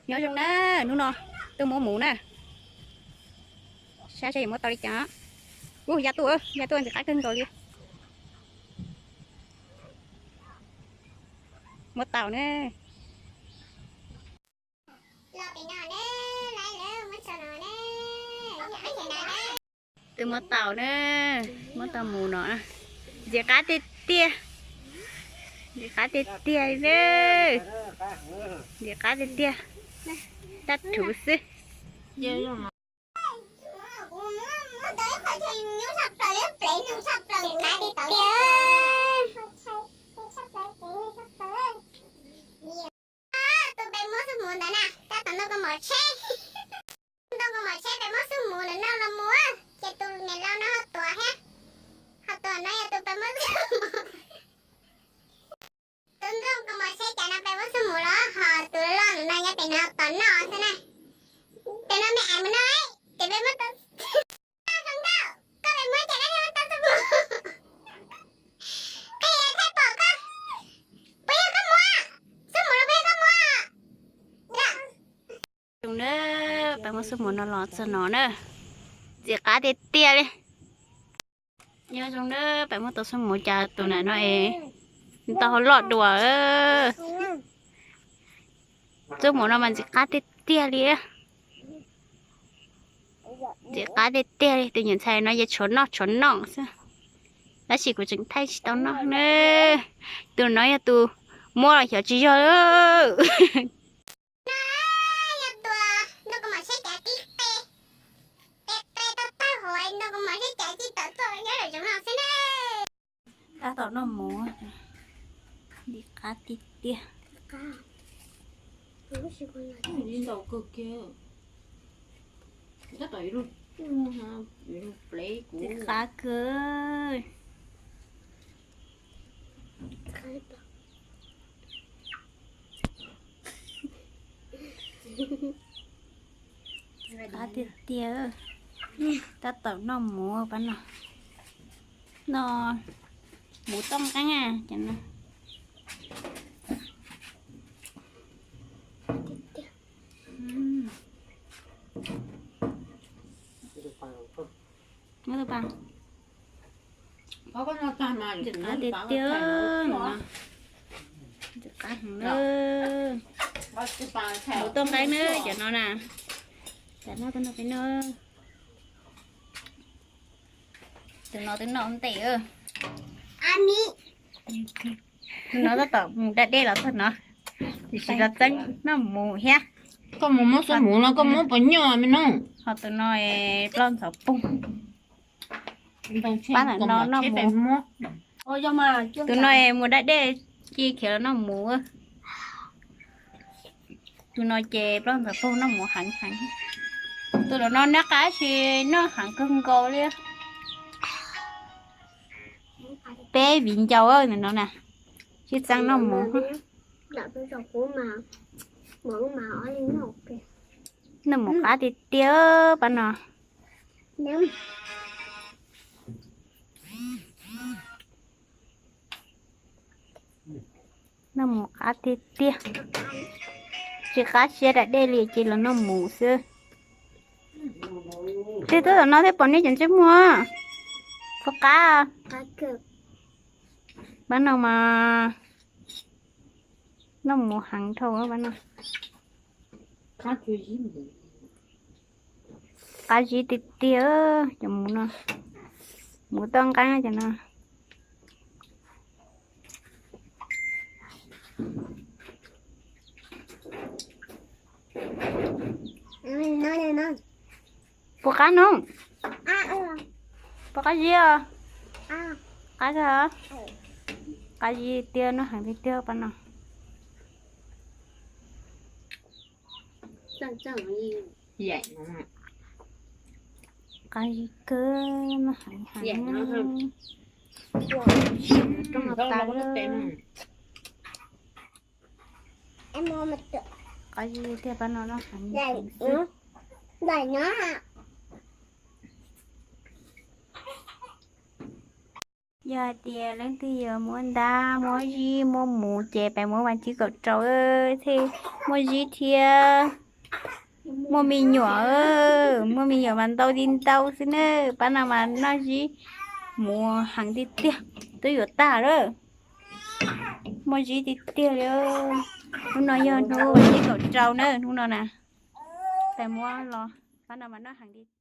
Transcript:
Nyob zoo na, hnub no tuaj muab mus na. Saib seb yuav muab tau li cas. Ub, ya tuaj, ya tuaj ntxim qab kawg nkaus li. Muab tau na. Twb muab tau na, muab tau mus no. Ntxim qab tiag tiag, ntxim qab tiag tiag li na. Ntxim qab tiag tiag, tab rhuv xwb. Tus pem muab xub mus ntawd na, tab tom ntoo kaus mom tsheb. Ntoo kaus mom tsheb pem muab xub mus ntawm no los mus, ces tus niam laus no ho tuav thiab. Ho tuav no yog tus pem muab xub mus. Tus ntoo kaus mom tsheb cas no pem muab xub mus los ho tus loj ntawm no nyob pem no tos noj xwb na. Tus no me aiv mus no, ces pem muab tau. Zoo nkauj, koj pem muab cas koj thiaj muab tau xub mus. Qhia thaij pom koj, puas yog koj muab xub mus los puas yog koj muab? Zoo na, pem muab xub mus no los txog no na. Ntxim qab tiag tiag li. Nyob zoo na, pem muab tau xub mus cas tus nam no es tau ho loj dua. Xub mus no mas ntxim qab tiag tiag li. Ntxim qab tiag tiag li, tus niam ntxhais no yeej tshuav noj tshuav noj xwb. Tab sis kuv tseem thaij tsis tau noj na. Tus no yog tus muab los xyov tsis yog. Yog tus ntoo kaus mom tsheb cav tib qe, qe qe tau tag hauv ntoo kaus mom tsheb cav tsis tawm tuaj nyob lawm zoov no xwb na. Tab tom noj mov, ntxim qab tiag tiag. Ntxim qab kawg. Qab tiag tiag. Tab tom noj mov pab no. Noj mov toj nqeeb ces no. Ntxim qab tiag tiag. Ntxim qab heev na. Mov toj nqeeb na, cov no na. Cov no, cov no peb noj. Tus no twb noj ntej. Tus no tab tom mus da dej los txog no, tiam sis los txeeb noj mus thiab. Koj mus muab xub mus no koj muab puas nyuaj me nub? Ho tus no plaub ntxhov poog. Pab ntawm no noj mus. Tus no mus da dej ci khiav los noj mus. Tus no ces plaub ntxhov poog noj mus heev heev. Tus no noj qab tsis noj heev kawg nkaus li. Peb viv ncaus no na, sib txeeb noj mus. Noj mus qab tiag tiag pab no. Noj mus qab tiag tiag. Tsis qab siab da dej li ces los noj mus xwb. Twb tuaj tom no thiaj pom nej cov ntsej muag. Puas qab? Pab no mas noj mus heev dhau pab no. Qab zib tiag tiag cov mus no. Mus toj nqeeb cov no. Puas qab no? Puas qab zib os? Qab kawg. Qab zib tiag, noj heev tiag tiag pab no. Qab zib kawg, noj heev heev. Qab zib tiag pab no, noj heev heev xwb. Yog hais tias leej twg yuav muab ntab, muab zib, muab mus ces peb muab vas tsib kaum rau thiaj muaj zib thiab muaj me nyuam. Muaj me nyuam mas ntau li ntau xwb na. Pab no mas noj zib mus heev tiag tiag, twb yuav tag lawm. Muaj zib tiag tiag li. Hnub no yog hnub vas tsib kaum rau na, hnub no na. Peb muab los, pab no mas noj heev li.